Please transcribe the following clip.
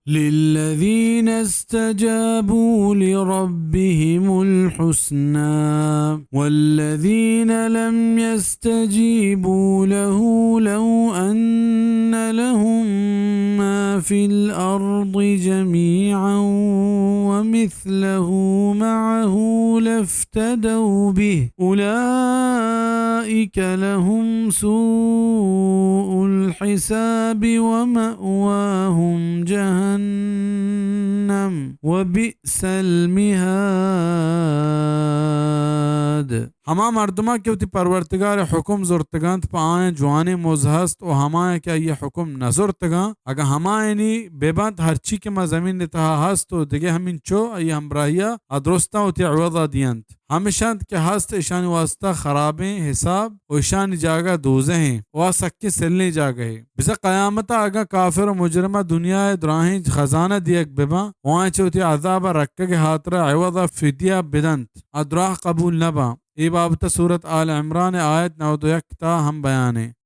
للذين استجابوا لربهم الحسنى والذين لم يستجيبوا له لو أن لهم ما في الأرض جميعا ومثله معه لافتدوا به أولئك لهم سوء الحساب ومأواهم جهنم وبئس المهاد. ہما مردماں کہ وتی پرورتگار ءِ حکم زرتگ اَنت، پہ آیاں جوانیں مزد ہست، ءُ ہمایاں کہ آئی ءِ حکم نہ زرتگ اَنت، اگاں ہمایانی بہ بنت ہرچی کہ ماں زمین ءِ تہا ہست ءُ دگہ ہمینچو آئی ءِ ہمراہی ءَ، آ درستاں وتی عوض ءَ دینت۔ ہمش اَنت کہ ہست اشانی واسطہ خرابیں حساب ءُ اشانی جاگہ دوزہ اِنت ءُ آ سکیں سلیں جاگہے۔ بزاں قیامت ءَ اگاں کافر ءُ مجرم ءَ دنیا ءِ دراہیں خزانہ دیگ بہ باں ءُ آیاں چہ وتی عذاب ءَ رکگ ءِ ہاترا عوض ءَ فدیہ بدنت، آ دراہ قبول نہ باں۔ اے بابت ءَ سورت آل عمران ءِ آیت نود ءُ یک ءِ تہا ہم بیان اِنت۔